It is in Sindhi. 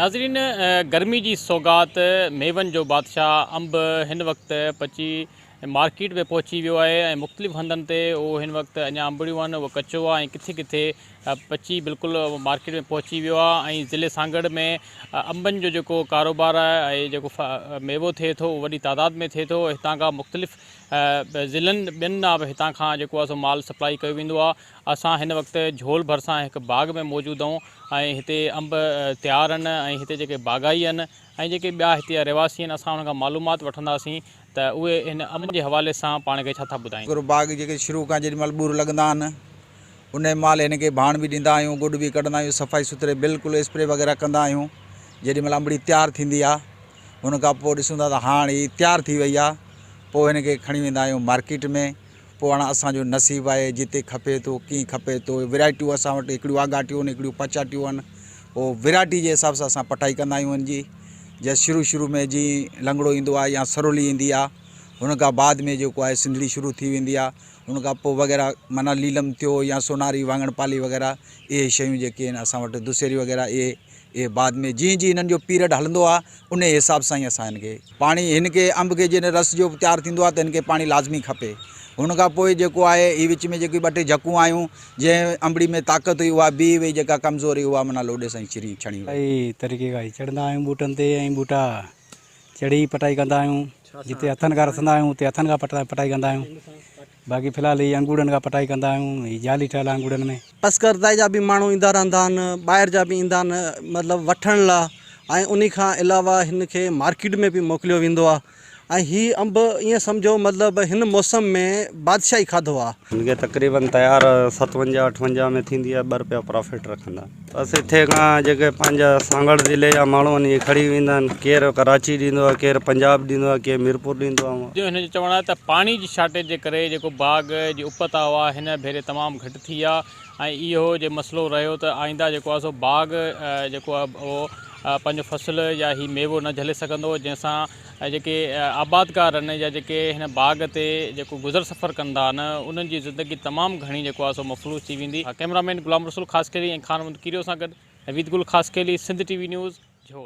ناظرين گرمي جي سوغات ميون جو بادشاهه انب هن وقت پچي مارڪيٽ ۾ پهچي ويو آهي ۽ مختلف هنڌن تي اهو هن وقت اڃا انبڙيون آهن اهو ڪچو آهي ۽ ڪٿي ڪٿي پچي بلڪل مارڪيٽ ۾ پهچي ويو آهي ۽ ضلعي سانگهڙ ۾ انبن جو جيڪو ڪاروبار آهي ۽ جيڪو ميوو ٿئي ٿو اهو وڏي تعداد ۾ ٿئي ٿو هتان کان مختلف ضلعن ٻين ڏانهن به هتان کان جيڪو آهي سو مال سپلائي ڪيو ويندو آهي اسان هن وقت جهول ڀرسان هڪ باغ ۾ موجود آهيون ۽ هتي انب تيار آهن ۽ هتي جيڪي باغائي آهن ۽ جيڪي ٻيا هتي جا رهواسي آهن اسان انهن کان معلومات وٺنداسين ته اهي هن انب جي حوالي سان پاڻ کي ڇا ٿا ٻڌائين. هڪڙو باغ جيڪي شروع کان جيڏي مهل ٻور لڳندا آهن انهي مهل هن کي ڀاڻ به ڏيندا آهيون گڏ به ڪڍندا آهيون صفائي سٿري بلڪل اسپري وغيره ڪندا آهيون جيڏي مهل انبڙي تيار ٿيندي آهي ان کان پوء ڏسون ٿا ته هاڻ هي تيار ٿي وئي آهي پوء هن کي کڻي ويندا آهيون مارڪيٽ ۾ پوء هاڻ اسان جو نصيب آهي جتي کپي ٿو ڪيئن کپي ٿو ورائٽيون اسان وٽ هڪڙيون آڳاٽيون آهن هڪڙيون پڇاٽيون آهن پوء ورائٽي جي حساب سان اسان پٽائي ڪندا آهيون ان جي جي شروع شروع ۾ جي لنگڙو ايندو آهي يا سرولي ايندي آهي ان کان بعد ۾ جيڪو آهي سنڌڙي شروع ٿي ويندي آهي ان کان پوء وغيره معنيٰ ليلم ٿيو يا سوناري واڱڻ پالي وغيره اهي شيون جيڪي آهن اسان وٽ دسهري وغيره اهي اهي بعد ۾ جيئن جيئن انهن جو پيريڊ هلندو آهي انهي حساب سان ئي اسان هن کي پاڻي هن کي انب کي جڏهن رس جو تيار ٿيندو آهي ته هن کي پاڻي لازمي کپي هن کان پوء جيڪو آهي هي وچ ۾ جيڪي ٻه ٽي جهڪون آيون جنهن انبڙي ۾ طاقت هئي اها بيهي وئي جيڪا ڪمزور هئي اها معنيٰ لوڏي سان چري ڇڻي وئي. اهي طريقي کان ئي چڙهندا آهيون ٻوٽن تي ۽ ٻوٽا چڙهي پٽائي ڪندا آهيون جتي هٿن کان رسندا آهيون اتي هٿن کان پٽائي ڪندا آهيون باقي في الحال هي انگوڙن کان پٽائي ڪندا آهيون هي جالي ٺهيل آهي انگوڙن ۾. پسگردائي جا به ماڻهو ايندا رهندا آهن ٻاهر جا به ايندا آهن مطلب وٺڻ لا ۽ انهي کان علاوه هن کي مارڪيٽ ۾ به موڪليو ويندو آهي ۽ هي انب ائين سمجهو مطلب هن موسم ۾ بادشاهي کاڌو آهي. هن کي تقريبن تيار 57 58 ۾ ٿيندي آهي ٻه رپيا پرافٽ رکندا بس هتي کان جيڪي پنهنجا سانگهڙ ضلعي جا ماڻهو آهن اهي کڻي ويندا آهن ڪير ڪراچي ڏيندو آهي ڪير پنجاب ڏيندو آهي ڪير ميرپور ڏيندو آهي. جو هن جو چوڻ آهي ته پاڻي جي شارٽيج جي ڪري جيڪو باغ جي اپت آهي اها هن ڀيري تمام گهٽ ٿي آهي ۽ اهو جي مسئلو رهيو ته آئنده جيڪو آهي سو باغ جيڪو آهي اهو پنهنجو فصل يا هي ميوو نه جهلي سگهندو جنهن سان ۽ جيڪي آبادگار آهن يا جيڪي هن باغ تي جيڪو گذر سفر ڪندا آهن انهن جي زندگي تمام گهڻي جيڪو آهي سو مفلوج ٿي ويندي. ڪئميرا مين غلام رسول خاصخيلي ۽ خان محمد ڪيريو سان گڏ Naveed Gul Khaskheli, Sindh T V news,